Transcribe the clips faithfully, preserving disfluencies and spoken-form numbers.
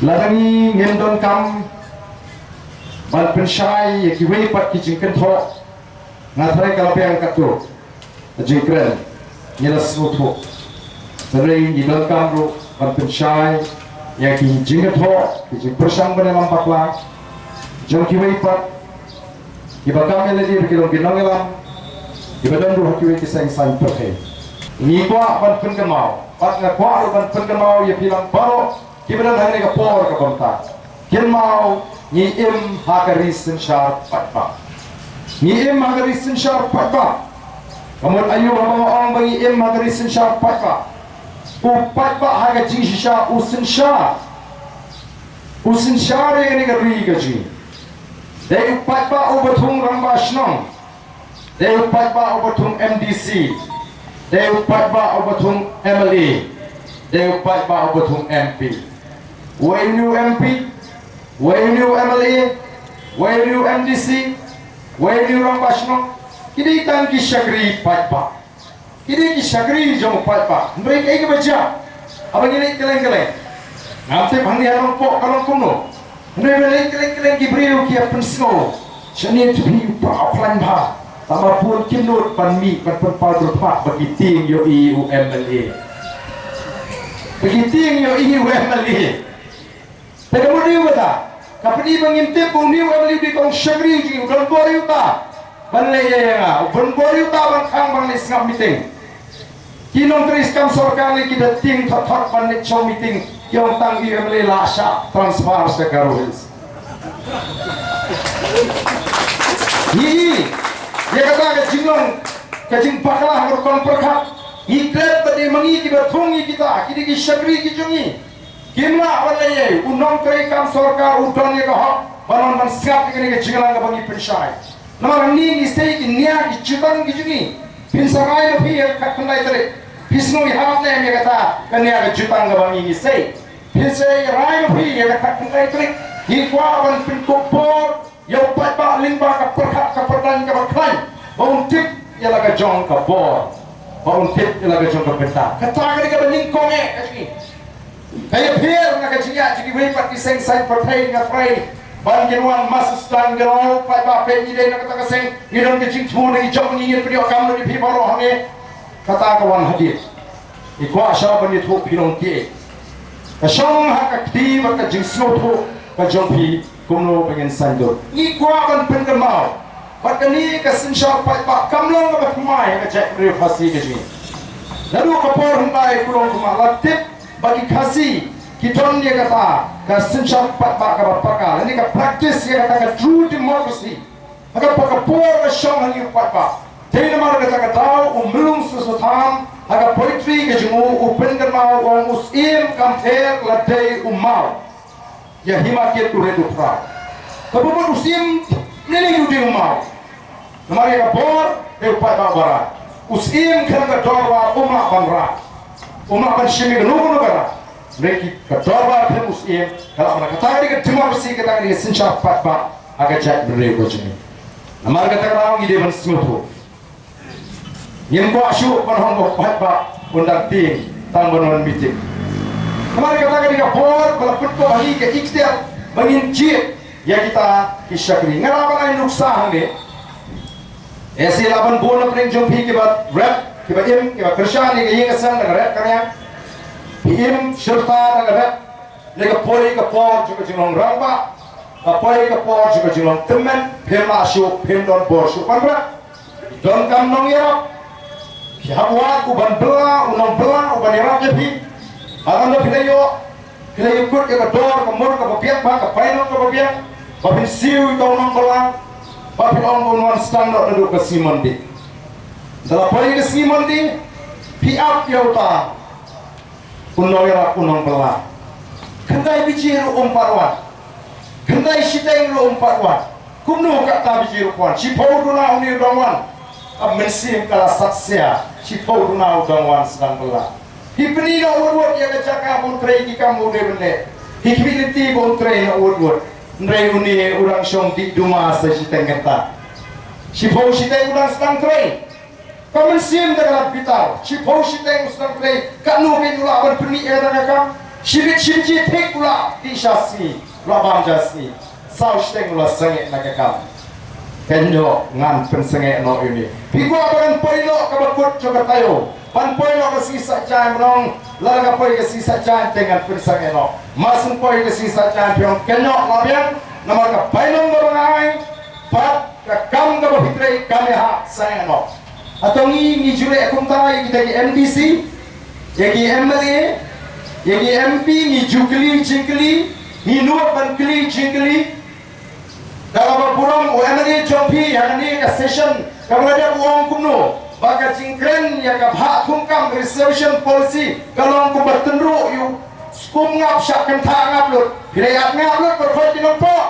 Lada ngi ngim donkam ban pynshai ïa kiwei pat ki jingkynthoh, nga tharai ka la biang katto ka jingkren. Ngi la sngewthuh. Hynrei ngi donkam ruh ban pynshai ïa ki jingkynthoh, ki jingpyrshang ban ïalam bakla jong kiwei pat kiba kam ïa lade ba ki long ki nongïalam kiba don ruh ha kiwei ki seng saiñ pyrthei. Ngi kwah ban pynkynmaw, bad nga kwah ruh ban pynkynmaw ïa phi lang baroh kiba don hangne ka por ka bynta. Kynmaw, ngi im ha ka ri synshar paidbah. Ngi im ha ka ri synshar paidbah. Ka mut aïu haba nga ong ba ngi im ha ka ri synshar paidbah? U paidbah ha ka jingshisha u synshar, u synshar ïa kane ka ri ka jong ngi. Dei u paidbah uba thung rangbah shnong. Dei u paidbah uba thung M D C. Dei u paidbah uba thung M L A. Dei u paidbah uba thung M P. Wei u M P, wei u M L A, wei u M D C, wei u rangbah shnong. Ki dei tang ki shakri paidbah. Ki dei ki shakri jong u paidbah. Hynrei kaei kaba jia, haba ngi leit kylleng kylleng, ngam tip hangne ha Nongpoh ka long kumno. Hynrei ba leit kylleng kylleng ki briew ki ïa pynsngew, shane to phi u pa u khlaiñ bha. Tang ba bun kim nud ban mih ban pynpaw jingmut ba ki tieng ïohi u M L A. Ba ki tieng ïohi u M L A. Te ka mut ïa u kata, ka pyni ba ngim tip ba une u M L A u dei tang u shakri jong ngi, u don bor ïa uta ban leh ïa nga, u don bor ïa uta ban khang ban leit sngap meeting. Ki nongtrei kam sorkar ne ki da tieng thot thot ban leit shong meeting, ki ong tang ïa u M L A la shah transfer sha Garo Hills. Ngi ïa kata ka jinglong, ka jingbakla ha ka rukom pyrkhat. Ngi klet ba dei ma ngi kiba thung ïa kita, ki dei ki shakri ki jong ngi. Kim lah ban leh ei, u nongtrei kam sorkar u don ïa ka hok ban wan ban sngap ïa kane ka jingïalang kaba ngi pynshai. Namar hangne ngi sei ki nia ki jutang ki jong ngi. Phin sa rai ma phi ïa ka khatkhyndai tarik. Phi sngew ïahap ne em ïa kata ka nia ka jutang kaba ngi ngi sei? Phin sa rai ma phi ïa ka khatkhyndai tarik. Ngi kwah ban pynkup bor ïa u paidbah lyngba ka pyrkhat ka pyrthei kaba khlaiñ, ba un tip ïa la ka jong ka bor, ba un tip ïa la ka jong ka bynta. Kata ka dei kaba nyngkong eh ka jong ngi. Ka ïapher na ka jingïaid jong kiwei pat ki seng saiñ pyrthei. Nga tharai ban kin wan mass stand, ngi long paidbah, peit ngi dei na kata ka seng, ngi don ka jingthmu na ngi jong ngi, ngin pynïoh kam na ngi phi baroh hangne. Kata ka wan hadien. Ngi kwah shah ban ïathuh phi long kiei. Ka shong ha ka kti bad ka jingsngewthuh ka jong phi kumno ba ngin saiñdur. Ngi kwah ban pynkynmaw ba kane ka synshar paidbah kam long kaba thymmai ha ka jaitbynriew Khasi ka jong ngi. Naduh ka por hyndai, ko longthymmai, la tip ba ki Khasi ki don ïa kata ka synshar paidbah kaba paka, lane ka practice ïa kata ka true democracy. Ha kaba ka por ka shong ha ngi u paidbah. Te namar kata ka daw u Myllung Sesothan ha ka poetry ka jong u u pynkynmaw, u ong u syiem kam ther la dei u maw. Ïa hima kit u rit u phra. Kaba mut u syiem ne ne u dei u maw. Namar ïa ka bor dei u paidbah u ba rah. U syiem khlem ka dorbar um lah ban rah. Um lah ban shim ïa kano kano ka rah. Hynrei ka dorbar khlem u syiem ka lah ban rah. Kata ka dei ka democracy, kata ka dei ka synshar paidbah ha ka jaitbynriew ka jong ngi. Namar kata ka daw ngi dei ban sngewthuh. Ngim kwah shuh ban ong ba u paidbah un dang tieng tang ban wan meeting. Namar kata ka dei ka bor ba la pynpaw ha ngi ka ikhtiar ba ngin jied ïa kita ki shakri. Nga lah ban ai nuksa hangne. Ïa shi lah ban bun na pdeng jong phi kiba rep, kiba im, kiba kyrshan ïa ka ïing ka sem da ka rep ka riang. Phi im shirta da ka rep. Ne ka poi ka por jong ka jinglong rangbah, ka poi ka por jong ka jinglong tymmen, phim lah shuh, phim don bor shuh ban rep. Donkam nongïarap. Phi hap wad u ban bylla, u nongbylla u ban ïarap ïa phi. Ba kan da phi la ïoh, phi la ïoh kut ïa ka dor ka mur kaba biang, ba ka bainong kaba biang, ba phin siew ïa u nongbylla, ba phin ong ba un wan sdang noh naduh ka sngi Monday. Da la poi ka sngi Monday, phi ap ïa uta u nongïarap, u nongbylla. Khyndai baje ruh um pat wan. Khyndai shiteng ruh um pat wan. Kumno kata baje ruh wan? Shiphew duna une u dang wan. Ka mynsiem ka la saksia. Shiphew duna u dang wan sdang bylla. Phi pyni noh wut wut ïa ka jaka ba un trei, ki kam ba u dei ban leh. Phi khmih lynti ba un trei noh wut wut. Hynrei une u dang shong dih duma sa shiteng kynta. Shiphew shiteng u dang sdang trei. Ka mynsiem da ka la bitar, shiphew shiteng u sdang trei, katno kein u lah ban pynmih ïa kata ka kam? Shibit shibit thik u la dih sha sngi, u la bam sha sngi. Saw shiteng u la sangeh na ka kam. Kynnoh ngan pynsangeh noh ïa une. Phi kwah ba ngan poi noh kaba kut jong ka taïew, ban poi noh ka sngi Saitjaiñ, ban ong lada ka poi ka sngi Saitjaiñ te ngan pynsangeh noh. Mar shu poi ka sngi Saitjaiñ phi ong kynnoh la biang. Namar ka bainong kaba nga ai bad ka kam kaba phi trei kam ïahap sangeh noh. Hato ngi, ngi ju leh kumta ïa kita ki M D C, ïa ki M L A, ïa ki M P, ngi ju kylli jingkylli, ngi nud ban kylli jingkylli. Da kaba burom u M L A jong phi ha kane ka session kaba la dep, u ong kumno ba ka jingkren ïa ka bhah thungkam, reservation policy, ka long kumba tynruh ïa u skum ngap shah kynthah ngap lut. Phi la ïaid ngap lut ba khot ki nongpoh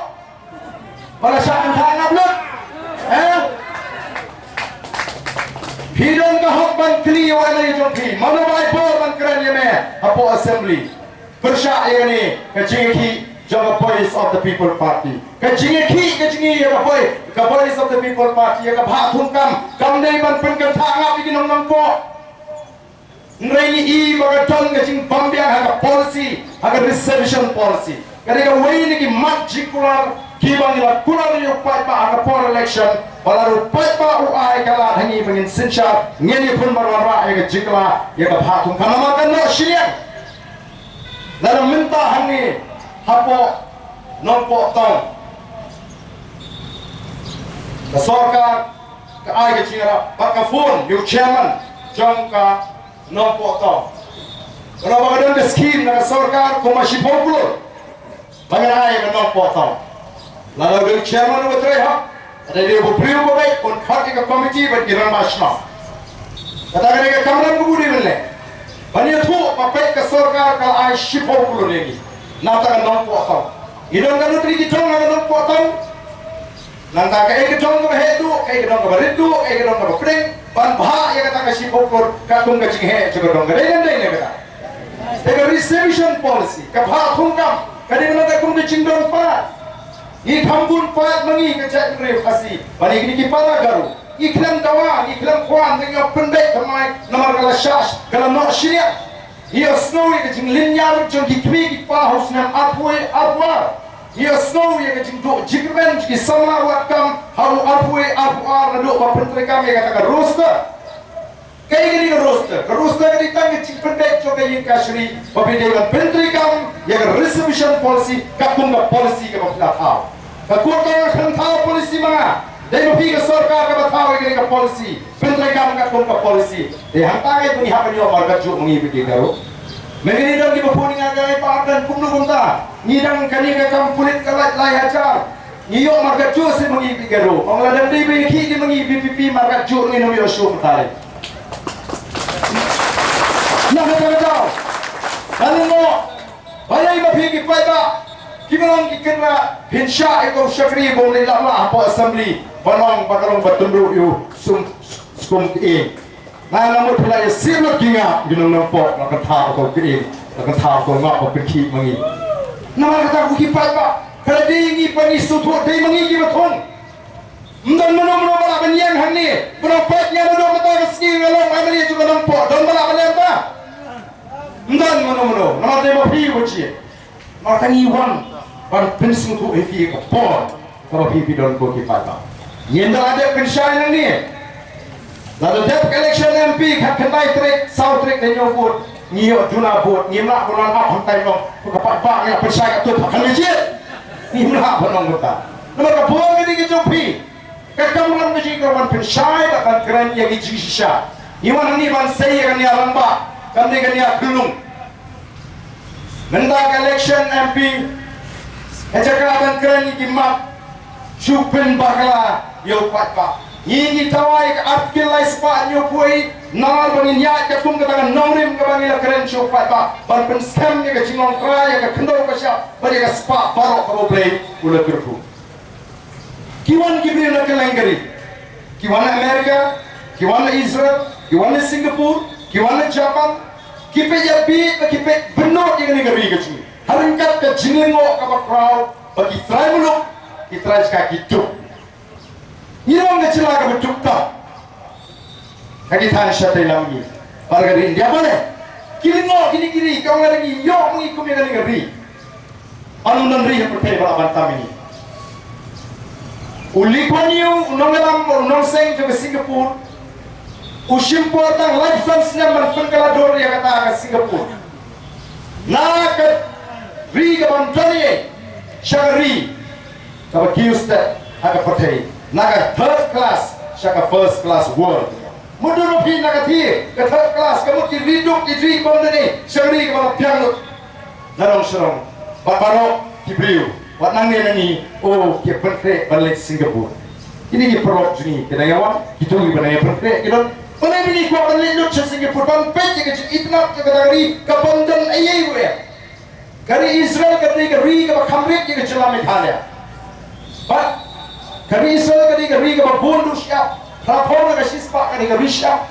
ba la shah kynthah ngap lut? Eh? Phi don ka hok ban kylli ïa u M L A jong phi, mano ba ai bor ban kren ïa me hapoh assembly? Pyrshah ïa kane ka jingïakhih jong ka Voice of the People Party. Ka jingïakhih, ka jingïakhih ïa ka Voi-, ka Voice of the People Party ïa ka bhah thungkam kam dei ban pynkynthah ngap ïa ki nong nongpoh. Hynrei ngi i ba ka don ka jingbam biang ha ka policy, ha ka reservation policy. Ka dei kawei na ki mat jingkular kiba ngi la kular ïa u paidbah ha ka por election, ba lada u paidbah u ai ka lad ha ngi ba ngin synshar, ngin ïakhun ban wanrah ïa ka jingkylla ïa ka bhah thungkam. Namar ka noh shiliang lada mynta hangne hapoh Nongpoh Town, ka sorkar ka ai ka jingïarap bad ka phone ïa u chairman jong ka Nongpoh Town. Ka ong ba ka don ka skim na ka sorkar kumba shiphew klur ba ngan ai ka Nongpoh Town. Lada u dei u chairman uba trei hok, lada dei u briew uba beit, un khot ïa ka committee bad ki rangbah shnong. Kata ka dei ka kamram kaba u dei ban leh. Ban ïathuh ba peit ka sorkar ka la ai shiphew klur ïa ngi na kata ka Nongpoh Town. Ngi don katno tylli ki dong na ka Nongpoh Town? Nangta kaei ka dong kaba heh duh, kaei ka dong kaba rit duh, kaei ka dong kaba pdeng, ban bhah ïa kata ka shiphew klur katkum ka jingheh jong ka dong. Ka dei ne ym dei kata? Te ka reservation policy, ka bhah thungkam, ka dei ban long katkum ka jingdon paid. Ngi kham bun paid ma ngi ka jaitbynriew Khasi bad ïa kine ki para Garo. Ngi khlem dawa, ngi khlem khwan, ngi ïoh pynbeit thymmai namar ka la shah, ka la noh shiliang. Ngi ïohsngew ïa ka jinglynñiar jong ki kmie ki kpa ha u snem arphew wei arphew ar. Ngi ïohsngew ïa ka jingduh jingkyrmen jong ki samla wad kam ha u arphew wei arphew ar naduh ba pyntreikam ïa kata ka roster. Kaei kane ka roster? Ka roster ka dei tang ka jingpynbeit jong ka ïing kashari ba phi dei ban pyntreikam ïa ka reservation policy katkum ka policy kaba phi la thaw. Ka kut ka khlem thaw policy ma nga. Dei ma phi ka sorkar kaba thaw ïa kane ka policy. Pyntreikam katkum ka policy. Te hangta ngi ba ngi hap ban ïoh markatjuh ma ngi bad ki Garo. Mynta ngi don kiba phone ïa nga, ba dang kumno kumta. Ngi dang kane ka kam pulit ka lait lai hajar. Ngi ïoh markatjuh seh ma ngi bad ki Garo. Ong lada ym dei ba ïakhih de ma ngi VPP markatjuh ngin ym ïoh shuh kumta lei. Nang kata kata. Kane mo. Balei ma phi ki paidbah kiba long ki kynrad phin shah ïa ka shakri ba u leit lap lah hapoh assembly, ba long ba ka long ba tynruh ïa u sum skum ki ïing. Nga nga mut phi la ïa siem lut ki ngap, ki nong nongpop la kynthah ïa ka ïing, la kynthah ïa ka ngap ba pynkhih ma ngi. Namar kata ko ki paidbah, ka la dei ngi ba ngi sngewthuh, dei ma ngi kiba thung. Ym don mano mano ba lah ban ïeng hangne. Ba nang peit ïa mano mynta ka sngi nga long M L A jong ka Nongpoh. Don ba lah ban ïeng ta? Ym don mano mano. Namar dei ma phi ba jia. Namar ka ngi wan ban pynsngewthuh ïa phi ka por kaba phi phi don ko ki paidbah. Ngin da la dep pynshai nangne. Lada dep election M P khatkhyndai tarik, saw tarik da ñiew vote. Ngi ïoh duna vote, ngim lah ban wan ap hangtai long. Ka paidbah ngi la pynshai katto katne jied. Ngim lah ban ong mynta. Namar ka bor ka dei ka jong phi. Ka kamram ka jong ngi ka ban pynshai bad ban kren ïa ki jingshisha. Ngi wan hangne ban sei ïa ka nia rangbah, kam dei ka nia khyllung. Mynta ka election M P, ka jaka ban kren ïa ki mat, shu pynbakla ïa u paidbah. Ngi ngi dawa ïa ka Article lai spah hynñiewphew, namar ba ngin ïaid katkum kata ka nongrim kaba ngi la kren sha u paidbah ban pynskhem ïa ka jinglong trai ïa ka khyndew ka shyiap bad ïa ka spah baroh kaba U Blei u la kyrkhu. Ki wan ki briew na kylleng ka ri. Ki wan na America, ki wan na Israel, ki wan na Singapore, ki wan na Japan. Ki peit ïa phi, ki peit bynnud ïa kane ka ri ka jong ngi. Ha ryngkat ka jinglyngngoh kaba khraw ba ki trai muluk, ki trai jaka ki duk. Ngi long ka jylla kaba duk tam ha ki thaiñ shatei lam ngi. Bad ka ri India balei? Ki lyngngoh kine ki ri, ka ong, nga dang ïoh ma ngi kum ïa kane ka ri. Ano nang ri ha pyrthei ba la ban tam ïa ngi. U Lee Kuan Yew, u nongïalam, u nongseng jong ka Singapore, u shim por tang laiphew san snem ban pynkylla dur ïa kata ka Singapore. Na ka ri ka bym don ei ei sha ka ri kaba kiew stet ha ka pyrthei. Na ka third class sha ka first class world. Mutdur ba phi na ka thir ka third class, ka mut ki ri duk, ki ri bym don ei ei sha ka ri kaba la biang lut. Na dong sha dong, bad baroh ki briew, wat nangne nangne, oh, ki pynkhreh ban leit Singapore. Kine ki paralok jong ngi ki dang ïa wan, kito kiba dang ïa pynkhreh ki don. Balei ba ngi kwah ban leit lut sha Singapore, ban peit ïa ka jingitynnad jong kata ka ri kaba ym don ei ei ruh ïa. Ka ri Israel ka dei ka ri kaba kham rit ïa ka jylla Meghalaya. Bad ka ri Israel ka dei ka ri kaba bun duh shyiap. Phra phew na ka shispah ka dei ka ri shyiap.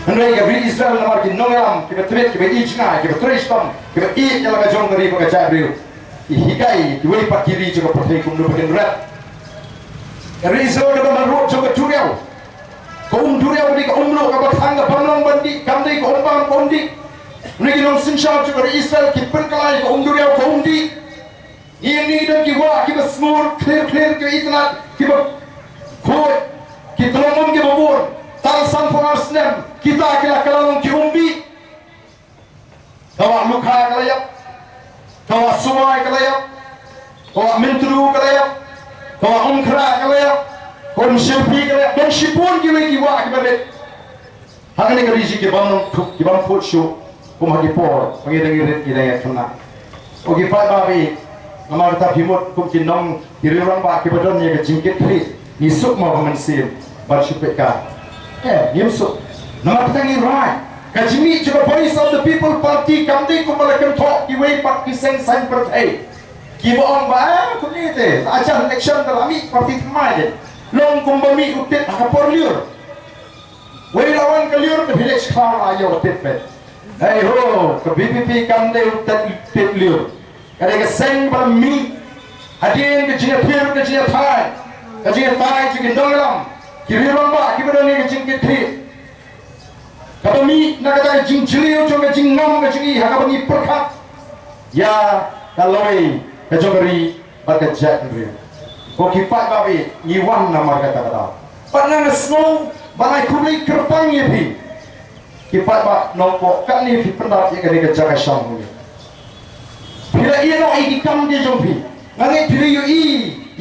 Hynrei ka ri Israel namar ki nongïalam kiba tbit, kiba ïeit jngai, kiba trei shitom, kiba ïeit ïa la ka jong ka ri bad ka jaitbynriew, ki hikai kiwei pat ki ri jong ka pyrthei kumno ba kin rep. Ka ri Israel ka don ha rud jong ka duriaw. Ka um duriaw ka dei ka um luh kaba khang, ka bym long ban dih, kam dei ka um bam, ka um dih. Hynrei ki nongsynshar jong ka ri Israel ki pynkylla ïa ka um duriaw ka um dih. Ngi, ngi don ki wah kiba sngur khlir khlir, kiba itynnad, kiba khuid, ki tyllong um kiba bun. Tang sanphew ar snem kita ki la kylla long ki um bih. Ka wah Lukha ka la ïap, ka wah Subai ka la ïap, ka wah Myntdu ka la ïap, ka wah Umkhra ka la ïap, ka Umshilpi ka la ïap. Don shibun kiwei ki wah kiba rit. Ha kane ka ri jong ngi ki bym nang khuid, ki bym khuid shuh kum ha ki por ba ngi dang rit, ngi dang ïa khynnah. Ko ki paidbah ba ïeit, namar kata phi mut kum ki nong, ki rangbah kiba don ïa ka jingkitkhlieh, ngi suk mo ha mynsiem ban shu peit ka? Eh, ngim suk. Namar kata ngi rai. Ka jingmih jong ka Voice of the People Party kam dei kumba la kynthoh kiwei pat ki seng saiñ pyrthei kiba ong ba, eh, kumne te la jan election te la mih party thymmai te. Long kumba mih u tit ha ka por lyiur. Wei la wan ka lyiur, ka village khlaw la ïoh tit peit. Hei ho, ka V P P kam dei u tit, tit lyiur. Ka dei ka seng ba la mih hadien ka jingïathir, ka jingïathait, ka jingïatai jong ki nongïalam, ki rangbah kiba don ïa ka jingkitkhlieh. Kaba mih na kata ka jingjylliew jong ka jingngam ka jong ngi ha kaba ngi pyrkhat ïa ka lawei ka jong ka ri bad ka jaitbynriew. Ko ki paidbah ba ïeit, ngi wan namar kata ka daw. Bad nga, nga sngew ban ai khublei kyrpang ïa phi. Ki paidbah Nongpoh, katne phi pyndap ïa kane ka jaka shong hangne. Phi la ïeh noh ïa ki kam ki jong phi. Nga ngeit phi la ïohi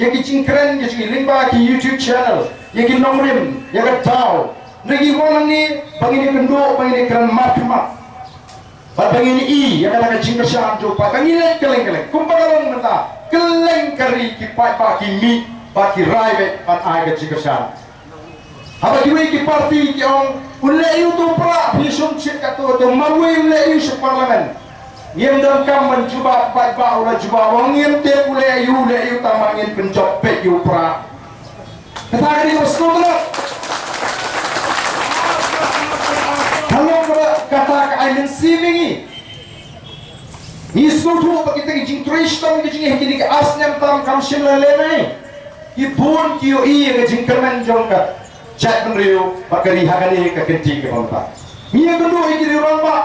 ïa ki jingkren ki jong ngi lyngba ki YouTube channel, ïa ki nongrim, ïa ka daw. Ngi wan hangne ba ngin ïakynduh, ba ngin ïakren markhmat. Bad ba ngin ïohi ïa kata ka jingkyrshan jong u paid, ba ngin leit kylleng kylleng. Kumba ka long mynta, kylleng ka ri ki paidbah ki mih bad ki rai beit ban ai ka jingkyrshan. Haba kiwei ki party ki ong, u leh aïu uto u Prah, phi shim shit katto katto, marwei u leh aïu sha parliament. Ngim donkam ban jubab, paidbah u la jubab, ong ngim tip u leh aïu, u leh aïu, tang ba ngin pynjop peit ïa u Prah. Kata ka dei kaba sngewtynnat. Ka long kaba, kata ka ai mynsiem ïa ngi. Ngi sngewthuh ba kita ki jingtrei shitom ki jong ngi ha kine ki ar snem tam kam shym la lehnoh. Ki bun ki ïohi ïa ka jingkyrmen jong ka jaitbynriew bad ka ri ha kane ka kynti kaba mynta. Ngi ïakynduh ïa ki rangbah,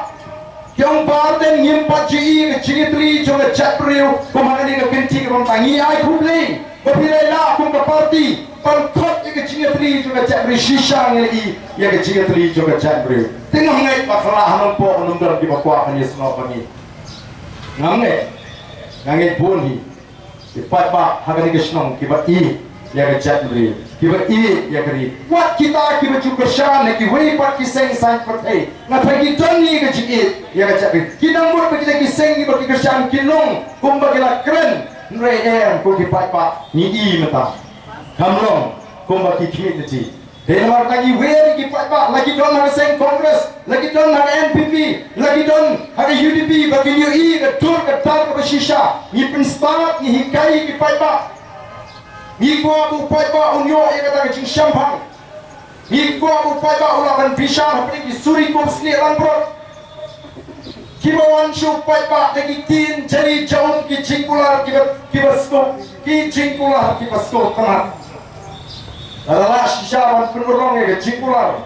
ki ong ba te ngim pat ju ïohi ïa ka jingïatylli jong ka jaitbynriew kum ha kane ka kynti kaba mynta. Ngi ai khublei ba phi la ïalah kum ka party ban khot ïa ka jingïatylli jong ka jaitbynriew. Shisha ngi la ïohi ïa ka jingïatylli jong ka jaitbynriew. Te ngam ngeit ba ka la ha Nongpoh, ha Nongdon kiba kwah ban ïasnoh bad ngi. Ngam ngeit. Nga ngeit bun hi ki paidbah ha kane ka shnong kiba ïeit ïa ka jaitbynriew, kiba ïeit ïa ka ri. Wat kita kiba ju kyrshan ha kiwei pat ki seng saiñ pyrthei, nga tharai ki don hi ka jingïeit ïa ka jaitbynriew. Ki nang mut ba kita ki seng kiba ki kyrshan kin long kumba ki la kren, hynrei em, ko ki paidbah, ngi i mynta kam long kumba ki khmih lynti. Dei namar kata ngi wer ïa ki paidbah, la ki don ha ka seng Congress, la ki don ha ka N P P, la ki don ha ka U D P, ba kin ïohi ka dur ka dar kaba shisha. Ngi pynstad, ngi hikai ïa ki paidbah. Ngi kwah ba u paidbah un ïoh ïa kata ka jingshemphang. Ngi kwah ba u paidbah u lah ban bishar hapdeng ki suri kum snieh langbrot. Kiba wan sha u paidbah da ki ktien jari jaum, ki jingkular kiba, kiba sngewthuh, ki jingkular kiba sngewtynnat. Lada lah shisha ban pynurlong ïa ka jingkular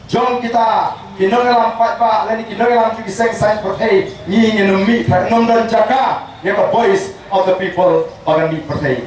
jong kita ki nongïalam paidbah lane ki nongïalam jong ki seng saiñ pyrthei, ngi ngin ym mih, ngim don jaka ïa ka voice of the people ba kan mih pyrthei.